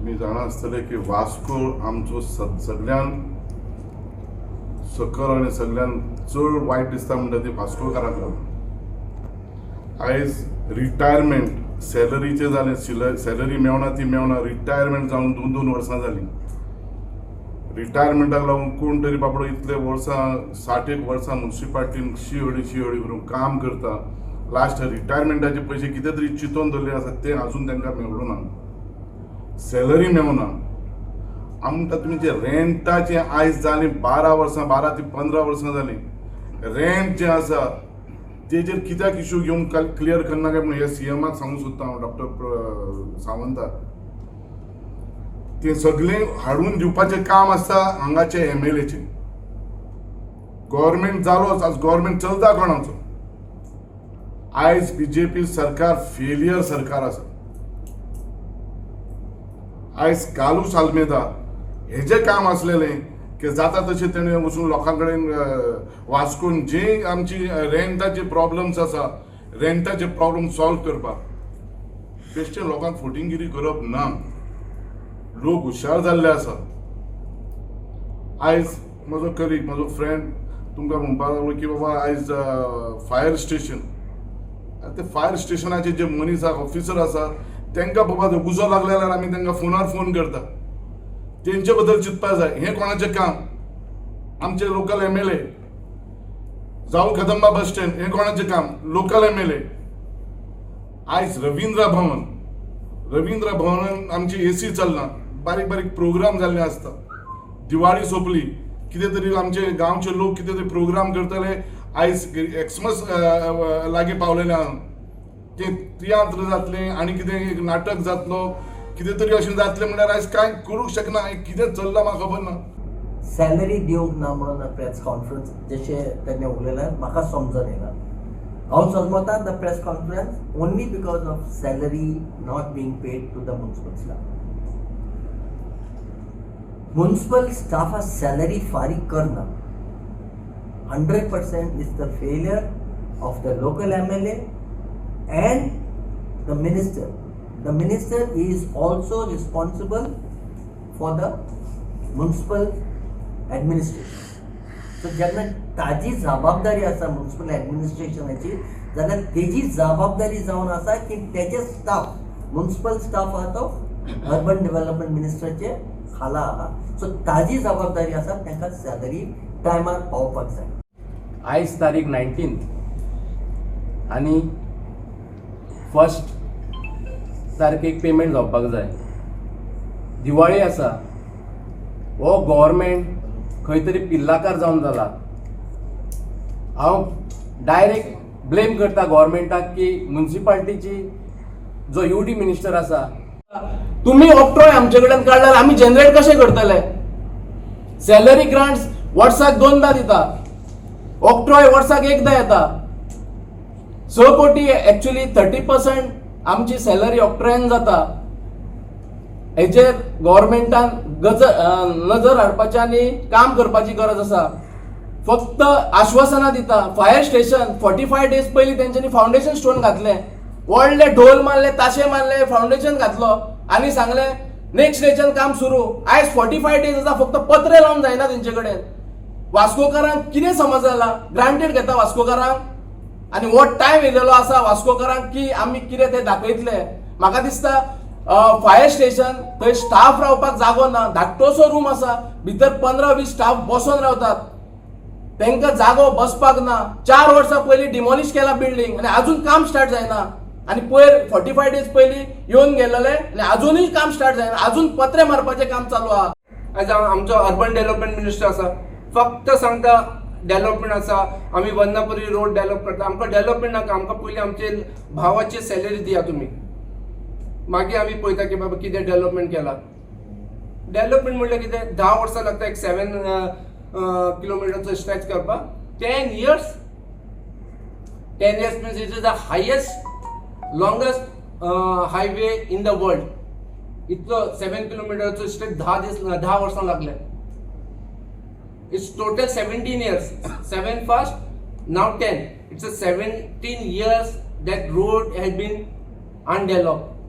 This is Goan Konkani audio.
तुमी जाणा आसतले की वास्को आमचो सगळ्यान सकल आनी सगळ्यान चड वायट दिसता म्हणटा ती वास्कोकारांक लागून. आयज रिटायरमेंट सॅलरीचें जालें, सॅलरी मेवना ती मेवना. रिटायरमेंट जावन दोन दोन वर्सां जालीं. रिटायरमेंटाक लागून कोण तरी बाबडो इतले वर्सां, 60 एक वर्सां मुन्सिपाल्टीन शी अडी शी अडी करून काम करता, लास्ट रिटायरमेंटाचे पयशे कितें तरी चिंतोन दवरले आसा, ते अजून तांकां मेळूं ना, सॅलरी मेवना. हांव म्हणटा, तुमी जे रेंटाचे आयज जालीं 12 वर्सां, 12 ते 15 वर्सां जालीं, रेंट जें आसा तेजेर कित्याक इशू घेवन क्लियर करना काय म्हणून हे सीएमाक सांगूंक सोदता हांव, डॉक्टर सावंताक. ते सगळें हाडून दिवपाचें काम आसता हांगाचे एमएलएचें. गव्हर्मेंट जालोच, आज गव्हर्मेंट चलता कोणाचो? आयज बीजेपी सरकार फेलियर सरकार आसा. आयज कार्लुस आल्मेदा हेजें काम आसलेलें की जाता तशें तेणें वचून लोकां कडेन वास्कोन जे आमची रेंटाचे प्रॉब्लम्स आसा, रेंटाचे प्रॉब्लम सॉल्व करपाक. बेश्टे लोकांक फटिंगिरी करप ना. लोक हुशार जाल्ले आसा. आयज म्हजो कलीग, म्हजो फ्रेंड तुमकां म्हणपाक लागलो की बाबा, आयज फायर स्टेशन, ते फायर स्टेशनाचे जे मनीस आसा, ऑफिसर आसा, तांकां बाबा उजो लागले जाल्यार आमी तांकां फोनार फोन करता. तेंचे बद्दल चिंतपाक जाय. हें कोणाचें काम? आमचे लोकल एमएलए. जावं कदंबा बस स्टँड, हें कोणाचें काम? Local MLA. आयज रवींद्र भवन, रवींद्र भवनान आमची एसी चलना. बारीक बारीक प्रोग्राम जाल्ले आसता. दिवाळी सोंपली, कितें तरी आमचे गांवचे लोक कितें तरी प्रोग्राम करतले. आयज एक्समस लागीं पावलेले आहा, ते तियात्र जातले आनी कितें एक नाटक जातलो, कितें तरी अशें जातलें म्हणल्यार आयज कांय करूंक शकना. कितें चल्लां म्हाका खबर ना. सॅलरी दिवंक ना म्हणून प्रेस कॉन्फरन्स जशें तेणें उलयलें, म्हाका समजून येना. हांव समजता, the press conference only because of salary not being paid to the municipal staff. Municipal स्टाफा salary फारीक करना, 100% is the failure of the local MLA and the minister. The minister is also responsible for the municipal administration. So जेन्ना ताजी जबाबदारी आसा म्युन्सिपल एडमिनिस्ट्रेशनाची, जाल्यार तेजी जबाबदारी जावन आसा की तेजे स्टाफ, म्युन्सिपल स्टाफ आहा तो अर्बन डेव्हलपमेंट मिनिस्टराचे खाला आहा. सो ताजी जबाबदारी आसा, तांकां सॅलरी टायमार पावपाक जाय. आयज तारीख 19 आनी फर्स्ट तारखेक पेमेंट जावपाक जाय. दिवाळी आसा. हो गव्हर्मेंट खंय तरी पिल्लाकार जावन जाला. हांव डायरेक्ट ब्लेम करता गव्हर्मेंटाक की मुन्सिपाल्टीची जो यूडी मिनिस्टर आसा, तुम्ही ऑक्ट्रॉय आमचे कडेन काडल्यार आमी जनरेट कशें करतले? सॅलरी ग्रांट्स वर्साक दोनदा दिता, ऑक्ट्रॉय वर्साक एकदां येता. 6 कोटी, एक्चुअली 30% आमची सॅलरी ऑक्ट्रॉयान जाता. हेचेर गव्हर्मेंटान गज नजर हाडपाची आनी काम करपाची गरज आसा. फक्त आश्वासनां दिता. फायर स्टेशन 45 डेज पयलीं तेंच्यांनी फावंडेशन स्टोन घातलें, व्हडले ढोल मारले, ताशे मारले, फावंडेशन घातलो आनी सांगलें नेक्स्ट डेच्यान काम सुरू. आयज 45 डेज आसा, फक्त पत्रे लावन जायना तेंचे कडेन. वास्कोकारांक कितें समज जाला? ग्रांटेड घेता वास्कोकारांक आनी हो टायम येयलेलो आसा वास्कोकारांक की आमी कितें तें दाखयतले. म्हाका दिसता, फायर स्टेशन थंय स्टाफ रावपाक जागो ना. धाकटोसो रूम आसा, भितर 15-20 स्टाफ बसोन रावतात, तांकां जागो बसपाक ना. 4 वर्सां पयलीं डिमॉलिश केला बिल्डींग आनी अजून काम स्टार्ट जायना. आनी पयर 45 डेज पयलीं येवन गेलेले आनी अजूनय काम स्टार्ट जायना, अजून पत्रे मारपाचें काम चालू आहा. आयज आमचो अर्बन डेव्हलपमेंट मिनिस्टर आसा, फक्त सांगता डेव्हलपमेंट आसा, आमी वर्णापुरी रोड डेव्हलप करता. आमकां डेव्हलपमेंट नाका, आमकां पयलीं आमचे भावाची सॅलरी दिया तुमी, मागीर आमी पळयता की बाबा कितें डेव्हलपमेंट केला. डेव्हलपमेंट म्हणल्यार कितें? 10 वर्सां लागता एक 7 किलोमिटरचो स्ट्रेच करपाक. 10 years, 10 years means it is the highest, longest highway in the world. इतलो 7 किलोमिटरचो स्ट्रेच 10 दीस, 10 वर्सां लागले. It's total 17 years, seven first, now 10. It's a 17 years that road has been undeveloped.